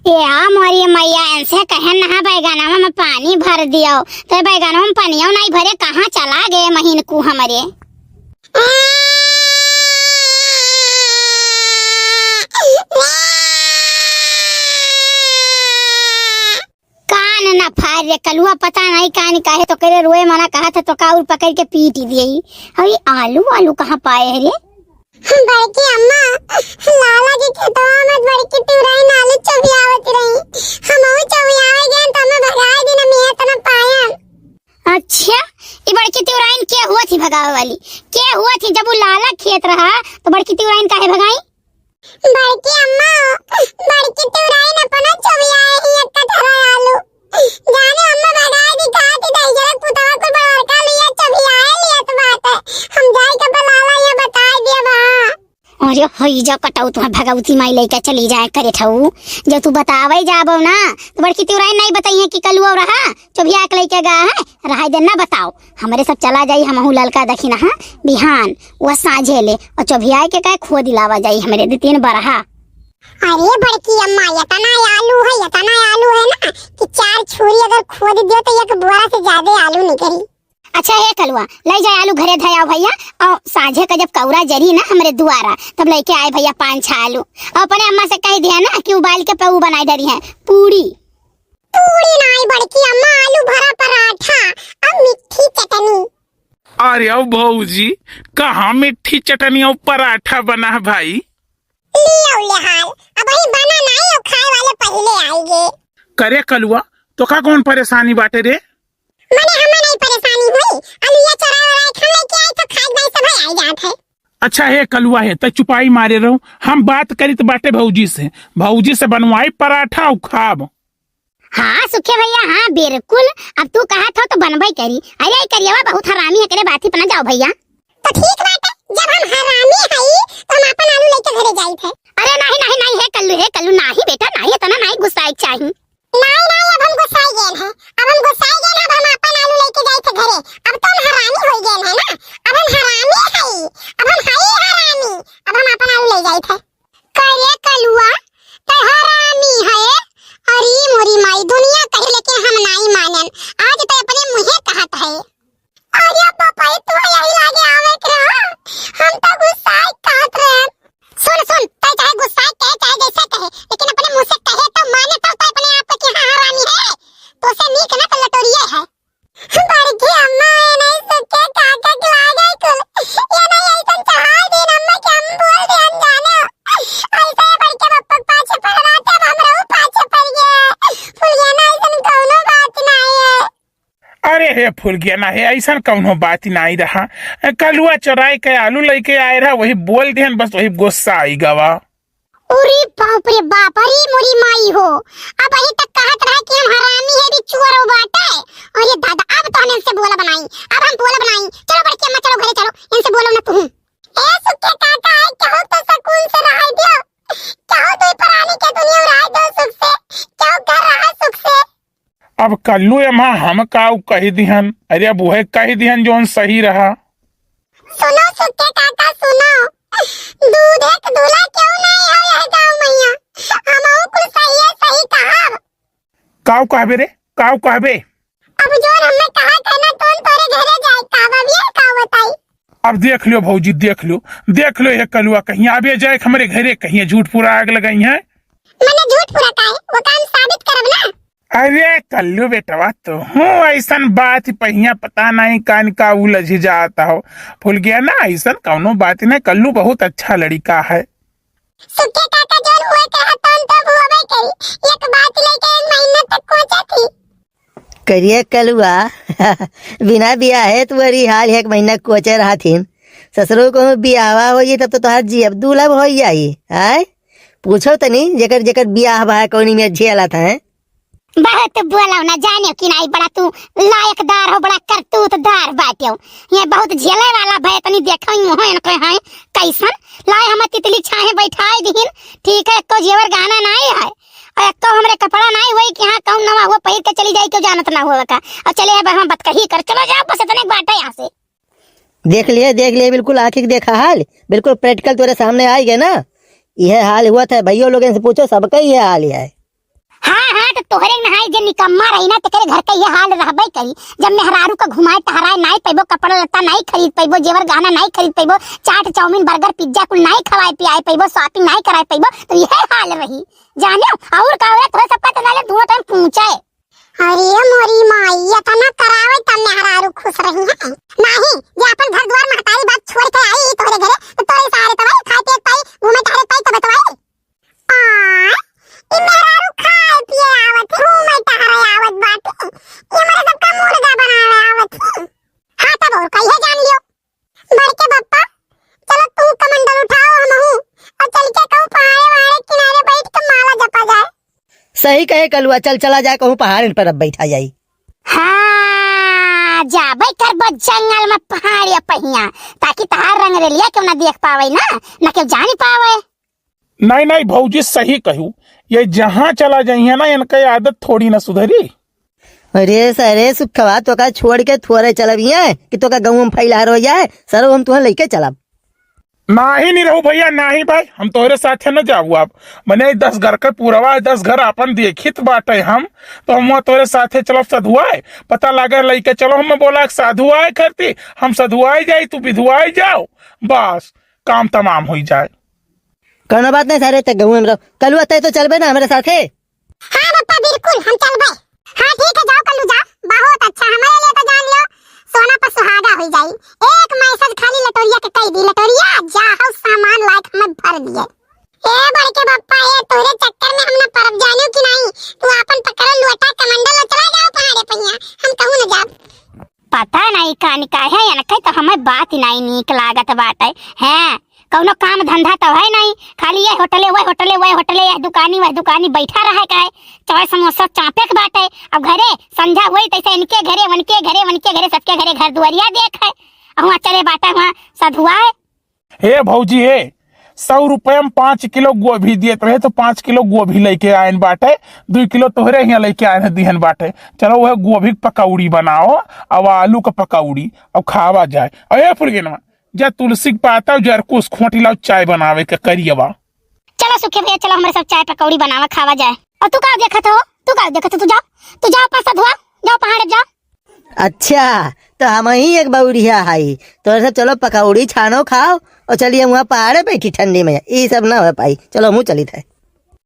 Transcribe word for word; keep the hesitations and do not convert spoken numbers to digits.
ए आ मोरी मैया, इनसे कहेन ना बैगनवा में पानी भर दियो, तो बैगनवा में पनियो नाहीं भरे, कहाँ चला गए महीन कू हमरे। कान ना फार रे कलुआ, पता नाहीं कान काहे तो करे रोए मना कहा था, तो का उर पकड़ के पीट दिए। अरे आलू, आलू कहाँ पाए है रे? बड़की अम्मा, लाला के खेतवा में बड़की तिवराइन आलू चोभियावत रही, हमहू चोभियावे गए तो हमें भगाए दिन में इतना पायन। अच्छा, ई बड़की तिवराइन के हुआ थी भगावे वाली? के हुआ थी? जब वो लाला खेत रहा तो बड़की तिवराइन काहे भगाई? बड़की अम्मा, बड़की तिवराइन अपना चोभियाए ही एक कटोरा आलू। जाने अम्मा भगाए दी कहा थी, दही जरा पुतवा को बड़का लिया चोभियाए लिया तो बात है। हम जाए के बलाला ये बताए दिया बा। अरे होई जा कटाऊ, तुम्हार भगवती माई लेके चली जाए करे ठऊ। जब तू बतावे जाबो ना, तो बड़की तिवराइन नाहीं बताई है कि कलुआ रहा, चोभिया के लेके गया है, रहाई दे ना बताओ। हमरे सब चला जाई, हमहू ललका दखिनहा बिहान, वह साँझे ले, और चोभियाए के काहे खोद लावा जाई हमरे दू तीन बरहा। अरे बड़की अम्मा, इतना आलू है, इतना आलू है ना कि चार छुरी अगर खोद दियो तो एक बोरा से ज्यादा आलू निकली। अच्छा हे कलुआ, ले जाए आलू घरे धयाओ भैया, और साँझे का जब कौरा जरी ना हमरे दुआरा, तब लेके आए भैया पाँच छह आलू, और अपने अम्मा से कह दिया ना कि उबाल के पऊ बनाए डरी है पूरी। पूरी नाई बड़की अम्मा, आलू भरा पराठा और मीठी चटनी। अरे अब भौजी, कहाँ मीठी चटनी और पराठा बना है भाई? लियो ले हाल, अब ही बना नाई और खाए वाले पहले आएंगे। करे कलुआ, तो का कौन परेशानी बाटे रे? मने हमें नहीं परेशानी हुई, आलू ये चोरा वोरा के हम लेके आए तो खाए भाई सब आ जात है। अच्छा हे कलुआ हे, त चुपाई मारे रहो, हम बात करी त बाटे भौजी से, भौजी से बनवाई पराठा और खाब। हाँ सुखे भैया, हाँ बिल्कुल, अब तू कहा था तो बनबे करी। अरे करियवा बहुत हरामी है, करे बात ही पना जाओ भैया। तो ठीक बाटे, जब हम हरामी हई तो हम अपन आलू लेके घरे जाई थे। अरे नहीं नहीं नहीं, हे कल्लू, हे कल्लू, नहीं बेटा नहीं, इतना नहीं गुस्साए के चाही। नहीं नहीं, अब हम गुस्साई गेल है, अब हम गुस्साई गेल है, अब हम अपन आलू लेके जाई थे घरे। अब तो हम हरामी हो गेल है ना, अब हम हरामी हई, अब हम हई हरामी, अब हम अपन आलू ले जाई थे। करे कलुआ, ते हरामी है? अरे मोरी माई, दुनिया कहे लेकिन हम नाई मानन। आज ते अपने मुँहे कहत है। अरे पपाई, तू यही लागे आवे के रहा, हम तो गुस्साए कहत रहे। सुन सुन, ते चाहे गुस्साए कहे चाहे जैसे कहे, लेकिन अपने मुँह से कहे तो माने तो, तो अपने आप के हाँ हरामी है, तो से नीक ना तो लटोरिए है। बड़की अम्मा, ये नहीं सुखे काका के लागे कुल। ये नहीं ऐसन चढ़ाई दिन अम्मा के हम बोल दे अनजाने। ऐसे बड़के पप्पा के पाछे पड़ रहा था, अब हमरो पाछे पड़ गया। फुलगेना, ऐसन कौनो बात नहीं है। अरे हे फुलगेना हे, ऐसन कौनो बात नहीं रहा। कलुआ चोराई के आलू लेके आए रहा, वही बोल दिहन, बस वही गुस्सा आई गवा। अरे बाप रे बाप, अरे मोरी माई हो, अब अही तक कहत रहा कि हम हरामी है, भी चोर हो बाटे। अरे दादा, अब तो हम इनसे बोला बनाई, अब हम बोला बनाई। चलो बड़की अम्मा, चलो घरे चलो, इनसे बोलो ना तुम। ए सुखे काका, है कहूँ तो सुकून से रह दियो, कहूँ तो परानी के दुनिया रह दो सुख से, कहूँ घर रहा सुख से। अब कल्लू अम्मा हम काऊ कही दिहन, अरे अब वह कही दिहन जौन सही रहा। सुनो सुखे काका सुनो, दूध एक दूल्हा क्यों नहीं हो यह गाँव मैया, हमहू कुल सही है सही कहब। काऊ कहबे रे, काऊ कहबे? अब जौन हमें कहा कहना तौन तोरे घरे जाए कहब, अब ये का बताई? अब देख लो भौजी, देख लो, देख लो ये कलुआ कहीं आबे जाए हमरे घरे, कहीं झूठ पूरा आग लगाई है। मैंने झूठ पूरा का है, वो काम साबित करब ना। अरे कल्लू बेटवा, तो हूँ ऐसन बात पहिया पता नहीं कान का उलझ जाता हो। फुलगेना, ऐसन कौनो बात नहीं, कल्लू बहुत अच्छा लड़का है। सुखे काका जौन हुए कहा तौन तो हुए करी। एक बात लेके एक महीना तक कोचा थी। करिया कलुआ, बिना बियाहे तू अरी हाल एक महीना कोचे रहथिन। ससुरो को बियाहवा हो जाई तब तो तोहार जियब दुलहब हो जाई। आय, पूछो तनी जेकर जेकर बियाह बा कौनी में झेलत है। बहुत बोलो ना, जाने कि नहीं, बड़ा तू लायकदार हो, बड़ा करतूतदार बाटे हो। ये बहुत झेले वाला भय, तनी देखो ही मुँह इनको है कैसन। लाए हम तितली छाहे बैठाए दिहिन, ठीक है, एको जेवर गहना नहीं है, और एको हमरे कपड़ा नहीं हुई कि हाँ कौन नवा हुआ पहिर के चली जाई, क्यों जानत ना हुआ का। और चले अब हम बतकही कर, चलो जाओ, बस इतने बाटे यहाँ से। देख लिए, देख लिए, बिल्कुल आँखी के देखा हाल, बिल्कुल practical तोरे सामने आई गए ना। यह हाल हुआ था भैया लोगन से पूछो, सबका यह हाल ही है। तोहरे नहाई जे निकम्मा रही ना, तेकरे घर के ये हाल रहबे करी। जब मेहरारू का घुमाए टहराए नाई पैबो, कपड़ा लत्ता नाई खरीद पैबो, जेवर गहना नाई खरीद पैबो, चाट, चाउमीन, बर्गर, पिज्जा कुल नाई खवाए पियाए पैबो, shopping नाई कराए पैबो, तो यह हाल रही। जाने, और का हो, तोहरे सबका तो नाले दोनों टाइम पूछे। अरे मोरी माई, इतना करावे तब मेहरारू खुश रही है। नाही, ये अपन घर द्वार महतारी बाप छोड़ के आई तोहरे घरे, तो तोरे सहारे तो भाई खाए पिए के पाई, घूमे टहरे के पाई, तब तो भाई। आ, ई मेहरारू खाए पिए आवत है, घूमे टहरे आवत बाटे, ये हमारे सबका मुर्गा बनावे आवत है। हाँ, तब और कहिए जान लियो। बड़के पप्पा, चलो तू कमंडल उठाओ, हमहू, और चल के कहूँ पहाड़े वहाड़े किनारे बैठ के माला जपा जाए। सही कहे कलुआ, चल चला जाए कहूँ पहाड़न पर अब बैठा जाई। हाँ, जाबे करबो जंगल में पहाड़िया पहिया, ताकि तहार रंगरेलिया केहू ना देख पावे ना, ना केहू जानी पावे। नहीं, नहीं भौजी, सही कहू, ये जहाँ चला जाइए ना, इनके आदत थोड़ी ना सुधरी। अरे सरे सुखवा, तोका छोड़ के थोरे चलब ये कि तोका गाँव में फैला रह जाए, सरो हम तुहें लेके चलब। नाही निरहू भैया, नाही भाई, हम तोहरे साथे न जाबू। आप मने दस घर के पुरवा है, दस घर आपन देखित बाटे हम, तो हम वहाँ तोहरे साथे चलब सधुआए। पता लागे लइके चलो, हम बोला एक साधु आए करती, हम सधुआए जाई, तू विधुआए जाओ, बस काम तमाम होई जाए। कौनो बात नहीं सारे, ते गहुए में रहो। कलुआ, ते तो चलबे ना हमरे साथे? हाँ पप्पा, बिल्कुल हम चलबे। हाँ ठीक है, जाओ कल्लू जाओ, बहुत अच्छा, हमारे लिए तो जान लियो सोना पर सुहागा हो जाई। एक मैसेज खाली लटोरिया के कह दी, लटोरिया जा, हौ सामान लायक हमें भर दिए। ए बड़के पप्पा, ये तोरे चक्कर में हम ना परब, जानियो कि नहीं, तू आपन पकड़ो लोटा कमंडल और चला जाओ पहाड़े पहिया, हम कहूँ न जाब। पता नहीं का निकाय है, इनके तो हमें बात ही नहीं नीक लागत बाटे। हैं, कौनो काम धंधा तो है नहीं, खाली ये होटले, वह होटले, वह होटले, यह दुकानी, वह दुकानी बैठा रहे का है, चाय समोसा चापे के बाटे। अब घरे संझा हुई तैसे इनके घरे, वनके घरे, वनके घरे, सबके घरे घर दुआरिया देख है। अब वहाँ चले बाटे, वहाँ सधुआ है। हे भौजी हे, सौ रुपया में पाँच किलो गोभी देत रहे, तो पाँच किलो गोभी लेके आयन बाटे, दुई किलो तोहरे हियाँ लेके आयन है, दिहन बाटे। चलो, वह गोभी के पकौड़ी बनाओ, अब आलू के पकौड़ी, अब खावा जाए। अरे फुलगेनवा, जा तुलसी के पाता, जरकुस खोटी लाओ, चाय बनावे के करियवा। चलो सुखे भैया, चलो हमरे सब चाय पकौड़ी बनावा, खावा जाए। और तू का देखत हो, तू का देखत हो, तू जाओ, तू जाओ पास धुआ, जाओ पहाड़ जाओ। अच्छा, तो हम ही एक बौरिया हई, तो सब चलो पकौड़ी छानो खाओ और चलिए वहाँ पहाड़े बैठी ठंडी में, ई सब ना हो पाई। चलो मुँह चली थे।